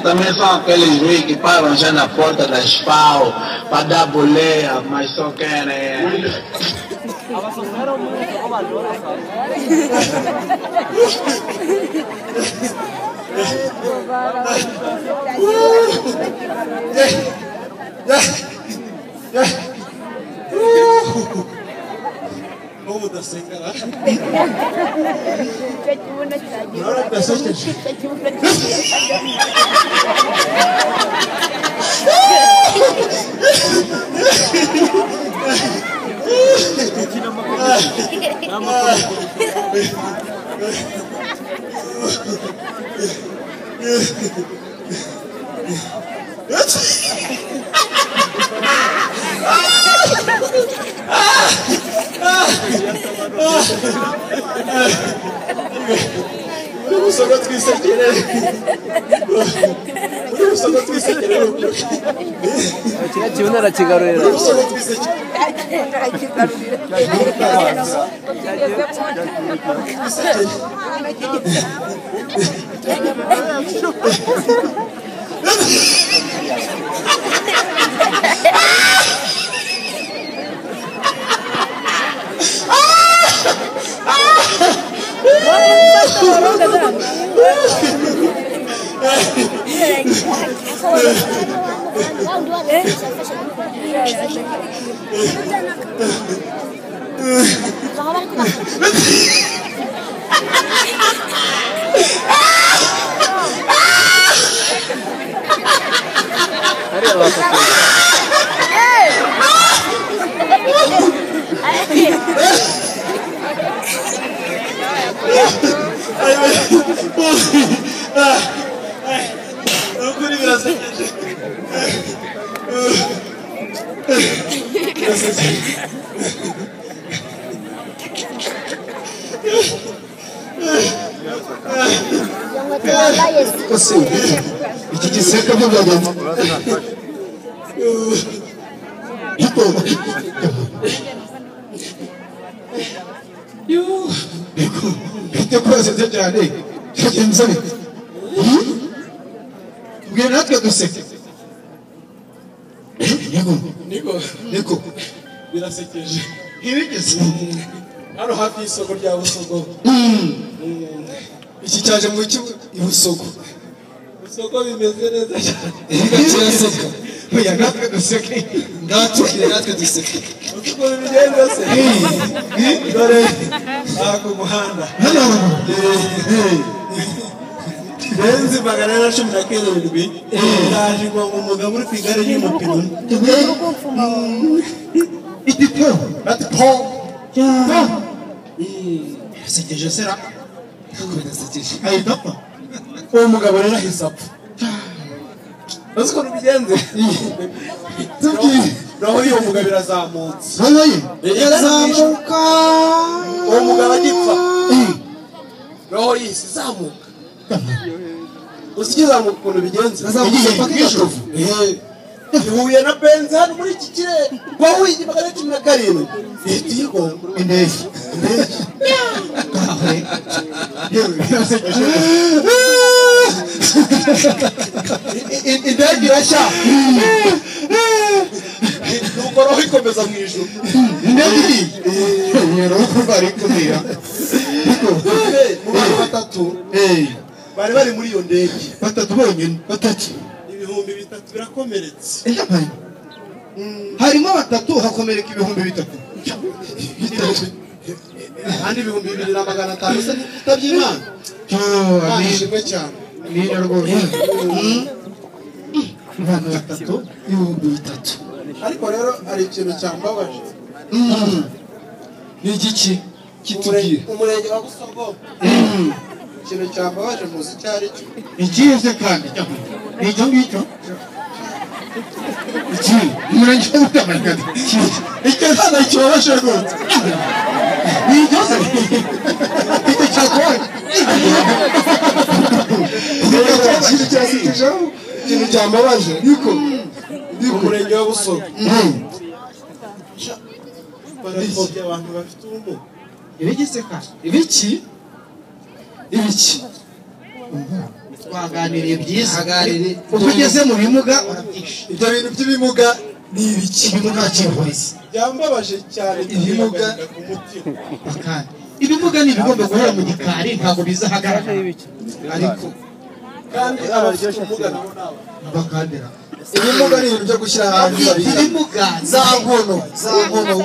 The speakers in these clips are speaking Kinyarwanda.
Também são aqueles juízes que param já na porta das FAO para dar boleia, mas só querem. Como tá sem caralho? Iki giseka by'abagabo bite kurasetse cyane cyagenze bite tubwire natwe duseke niko niko birasekeje ntibigeze hano hafi y'isoko rya Busogo iki cyaje mu Busogo Busogo bimeze neza cyane kiraseka oya natwe duseke ngatubwire natwe duseke uko bigenze se dore aha ku muhanda benzi 417 ndaje ngo umugabo uri ku igare ry'umupine igipo ati po birasekeje sera birasekeje ayidapfa uwo mugabo rero ahise apfa uzi ukuntu bigenze tubwire roho y'uwo mugabo irazamutse roho ye irazamuka uwo mugabo agipfa roho yihise izamuka uzi ikizamuka ukuntu bigenze ihuye na benzi hano muri iki kirere wahuye 417 ihita iyigonga indege indege irashya nuko roho ikomeza mu ijuru indege iriye roho bari kumira mu bantu batatu bari bari muri iyo ndege batatu bonyine batatu 3000 birakomeretse harimo batatu hakomereka 3000 kandi 2500 se ntitabye Imana nishimwe cyane ni rwose abantu batatu 3000 ariko rero hari ikintu cyambabaje ni igiki kitubwire umurenge wa Busogo ikintu cyambabaje muzi cyari cyo ikize kandi ni icyo ngicyo iki umurenge wa Butamanyika icyo ntabwo kibabaje rwose ni icyo se icyo cyakubaye ikintu cyambabaje niko umurenge wa Busogo barapfobya abantu bafite ubumuga ibiki se kandi ibiki ibiki Twaganiriye byiza. Ubwo ugeze mu bimuga urabyishe. Ibyo bintu by'ibimuga ni ibiki? Ibimuga cyihoreze. Byambabaje cyane ibimuga ku mutima. Akandi. Ibimuga ni ibigomba guhora mu gikari ntabwo biza ahagaragara. Ariko kandi abafite ubumuga nabo nabo bakandira. Ibimuga ni ibintu byo gushyira ahantu babika. Ibimuga za nkono, za nkono.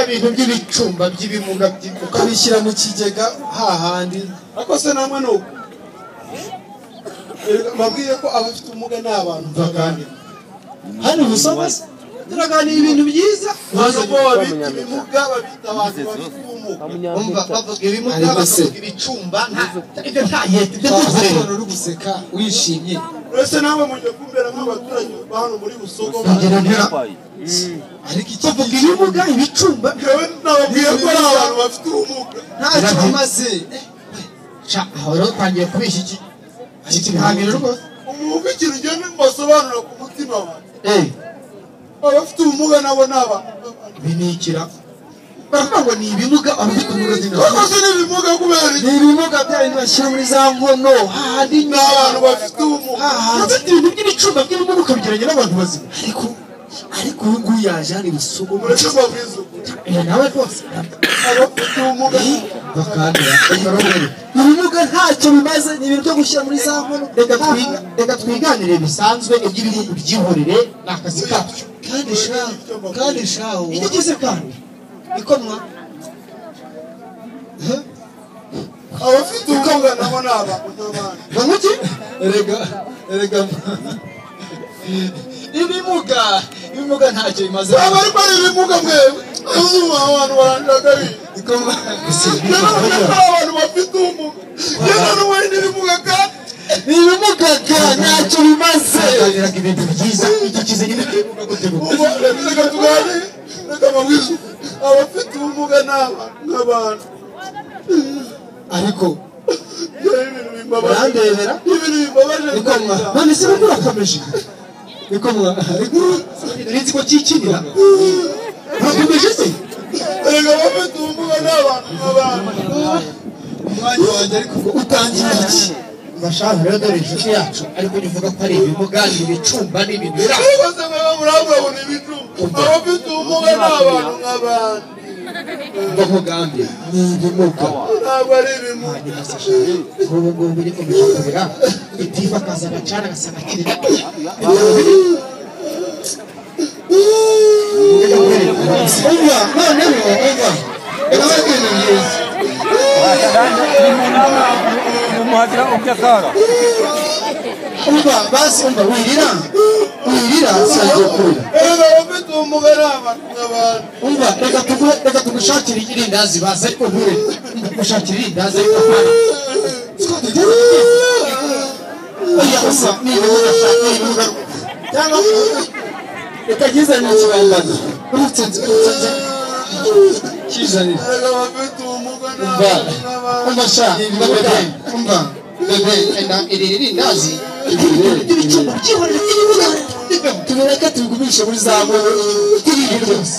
Ibintu by'ibicumba by'ibimuga ukabishyira mu kigega hahandi. Ariko se namwe nuko mbabwiye ko abafite ubumuga ni abantu bakandira. Hano ubusoma se turaganira ibintu byiza. Nubwo babita ibimuga babita abantu bafite ubumuga. Umva bavuga ibimuga bavuga ibicumba ibyo nta yete ibyo byose uri guseka wishimye. Uretse nawe mujye kumbera nk'abaturage ba hano muri Busogo. Ariko iki bavuga ibimuga ibicumba nababwiye ko ari abantu bafite ubumuga ntacyo bamaze. Cha aho rero twangiye kubishya iki kiganiro rwose. Umuntu ikintu ugenda mbasobanura ku mutima wawe. Abafite ubumuga nabo ni abantu. Binikira baravuga ngo ni ibimuga abafite ubumuga zino. Koko ni ibimuga kubera iki? Ni ibimuga bya bintu bashyira muri za nkono hahandi ni abantu bafite ubumuga. Bafite ibintu by'ibicumba by'ibimuga ukabigereranya n'abantu bazima. Ariko uyu nguyu yaje hano i Busogo. Mureke mbabwize ukuri. Nawe rwose abafite ubumuga bakandira. Ibimuga ntacyo bimaze ni ibintu byo gushyira muri za nkono. Reka twiganire bisanzwe iby'ibihugu byihorere ni akazi kacu. Kandi shaho icyo ugeze kandi ikomwa abafite ubumuga nabo ni abantu n'abandi. Bamuki erega ibimuga ntacyo bimaze. Aba ariko ari ibimuga mwebwe abantu baranjaga bibi. Ikomwa abantu bafite ubumuga yewe n'ubundi n'ibimuga kandi ni ibimuga ntacyo bimaze. Twaganiraga ibintu byiza icyo kize n'ibimuga gute gusa. Reka tuganire reka mbabwize abafite ubumuga ni abantu n'abantu. Ariko barandebera ibintu bimbabaje. Ikomwa none se ubu urakomeje? Ikomwa nzi ko cyikinira urakomeje se? Erega abafite ubumuga ni abantu n'abantu. Umwanya wanjye ariko utangiye iki? Bashaka rero dore inshuti yacu ariko uvuga ko ari ibimuga ni ibicumba ni ibintu bira. Ariko se mwaba murabona ibicumba abafite ubumuga ni abantu nk'abandi. Ndamugambi ni ibimuga ntabwo ari ibimuga. Ubu ngubu biri kubira itifa akaza agacana agasanga kirira. Umva noneho umva reka ibintu byiza. Umva basi umva wirira sangokura. Erega abafite ubumuga ni abantu nk'abandi. Umva reka tugushakire irindazi basi ariko nture gushakira irindazi ariko apana. Oya umva ni ibimuga shaka ibimuga cyangwa reka kizanire ikibambano. Urutse kizanire. Erega abafite ubumuga ni abantu nk'abandi. Umva sha umva bebe enda iri rindazi ibicumba byihorere by'ibimuga tubireke tubigumishe muri za nkono tubireke byose.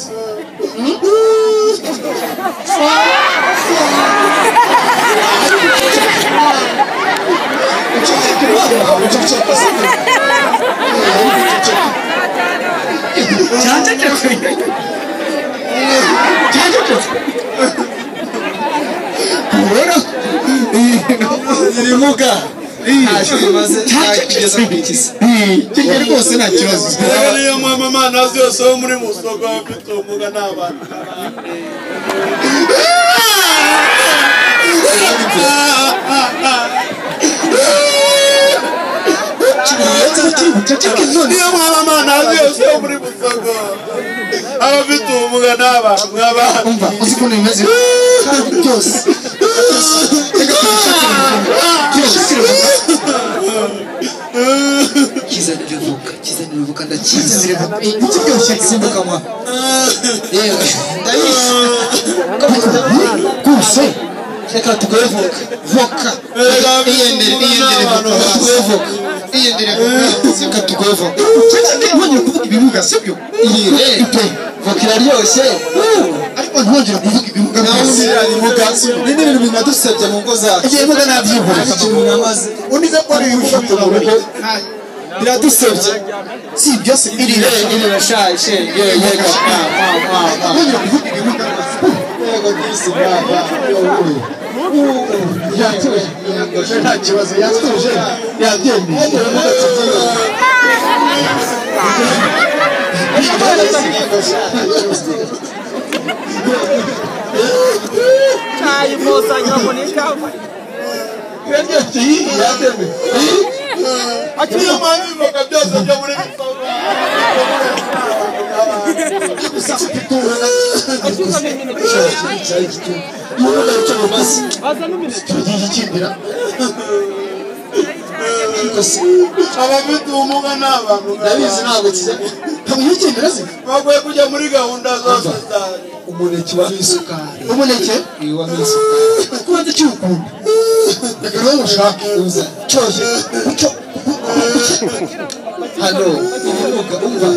Ibimuga ntacyo bimaze ntakigeza kwikiza. Kigeli rwose nta kibazo. Rero niyo mpamvu amandazi yose yo muri Busogo abafite ubumuga ni abantu. Niyo mpamvu amandazi yose yo muri Busogo abafite ubumuga ni abantu nk'abandi. Umva uzi ukuntu bimeze byose. Kizanira voka ndakizi. Simbuka mwa. Yewe ndayizi. Kuse reka tugoye voka. Iyendere voka voka. Iyendere voka. Reka tugoye voka. Ntongere kuvuga ibimuga sibyo? Voka iraryoshye. Ariko Ntongera kuvuga ibimuga byose. Ni n'ibintu binadusebya mu ngo zacu. Ibimuga nabyihorera. Unize ko ari ibimuga mu rugo. Biradusebye. Si byose irira irira shaje yego ma. Ntongera kuvuga ibimuga. Yego disi baba. Yatuje. Nta kibazo yatuje. Yabyemeye. Abafite ubumuga ni abantu ndabizi ntabwo kijya bakwiye kujya muri gahunda zose za umuneke wa isukari umuneke wa isukari kubanza cyukunda reka nawe ushake uza cyose hano ibimuga umva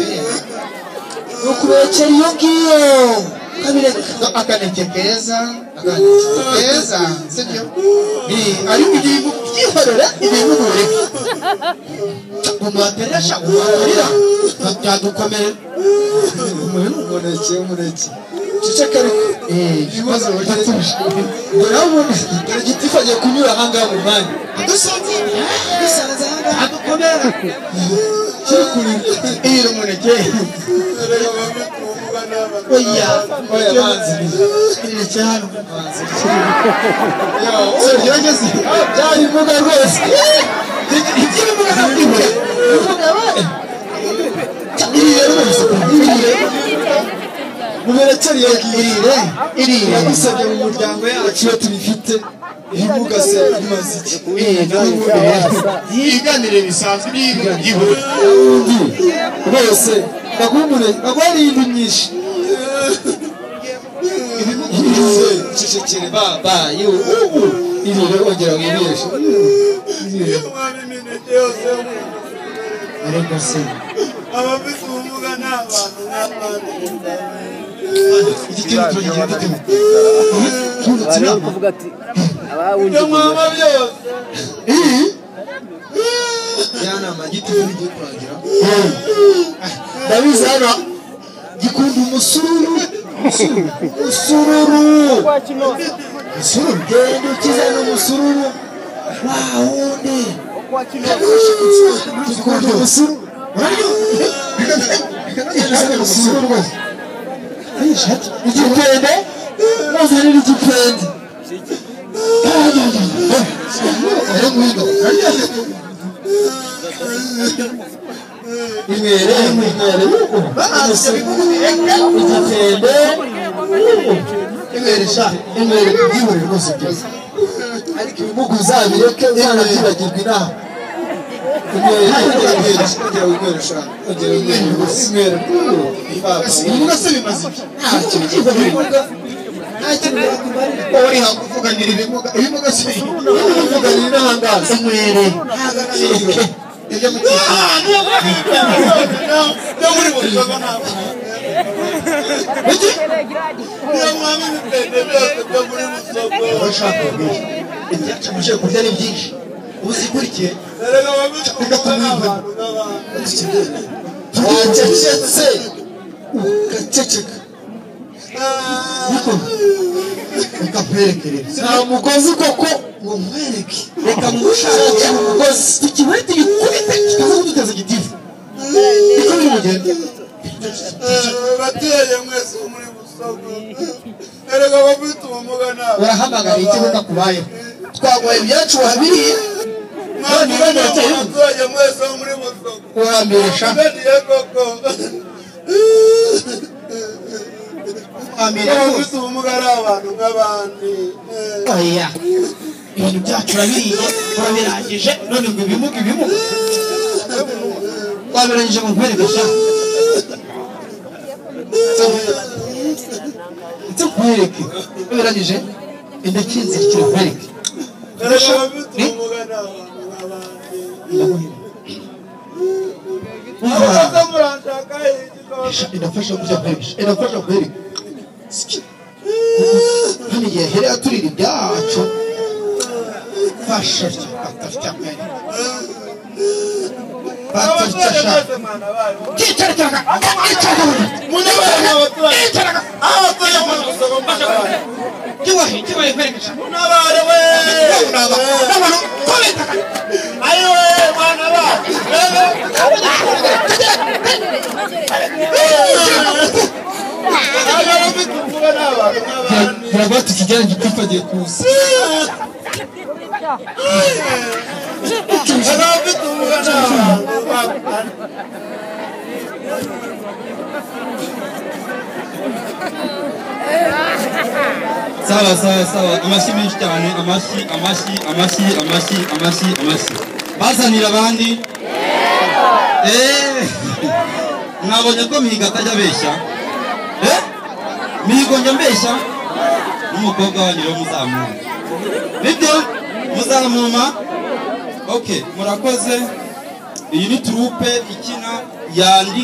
no kubekera iyo ngiyo kabireka akaneke keza akaneke keza sibyo ariko ibintu byihorera ibintu bureke umuhaterera sha umuhaterera byadukomere umuneke umuneke ceceka ariko ibibazo bitatuje dore gitifu agiye kunyura ahangaha mu mwanya adusanze adusanze ahangaha adukomera kiri kurira iri umuneke oya oya banzi imineke hano yo gerageze byari ibimuga rwose iby'ibimuga ntabwo ibimuga bae irire rwose irire muberekere iyo ngiyo irire irire biradusabye mu muryango yacu iyo tubifite ibimuga se bimaze iki yiganire bisanzwe byihuse rwose baguha baguha n'indi myinshi cecekere ba ba yu ubu irire ongera wibeshe ariko se abafite ubumuga ni abantu nk'abandi iki kintu turagira gute bari kuvuga ati ibyo mwaba byose ya nama giti igiye kurangira ndabizi hano gikunda umusururu umusururu umusururu genda ukizana umusururu wa wundi gikunda umusururu umusururu rwose igipende muzanira igipende inywere inywere igipende inywere sha inywere byihorere rwose byose ariko ibimuga uzabireke uzanabyibagirwa inama inywere ongera winywere sha ongera winywere inywere ibimuga se bimaze iki ntacyo ibimuga nta kintu byakumarira uri hakuvuganira ibimuga ibimuga se uvuganira inahangaza inywere ibyo mu byo muri busogo ntabwo niyo mwaba ibitende byose byo muri busogo urashaka kubwira ibyacu muje kurya ni byinshi uzikurikiye erega abafite ubumuga ni abantu nk'abandi wacecetse ugaceceka niko reka nkwerekerere nta mugozi koko ngo nkwereke reka ngushake umugozi tukibure tugikubite kikaza kuduteza igitifu niko biri bugende baturage mwese bo muri busogo erega abafite ubumuga ni abantu urahamagara ikibuga kubayeho twaguhaye ibyacu wabiriye none none abaturage mwese bo muri busogo uramirisha mwaganiye koko wamira abafite ubumuga ari abantu nk'abandi oya ibintu byacu urabiriye urabirangije none ngo ibimuga ibimuga wabirangije ngo nkwereke sha nze nkwereke wabirangije indakinzirikira nkwereke erega abafite ubumuga ni abantu nk'abandi abaza muranshaka iki inafasha kujya kwereka inafasha kwereka Hano igihe yahereye aturira ibyacu. Fasha atafite mwene. Sawa sawa sawa, amashyi menshi cyane, amashyi amashyi amashyi amashyi amashyi amashyi. Bazanira abandi. Mwabonye ko Mihigo atajya abeshya? Mihigo njya mbeshya? N'umukobwa wanyu rero muzamuma. Nibyo? Muzamuma? Okay, murakoze. Iyi ni troupe ikina yandi.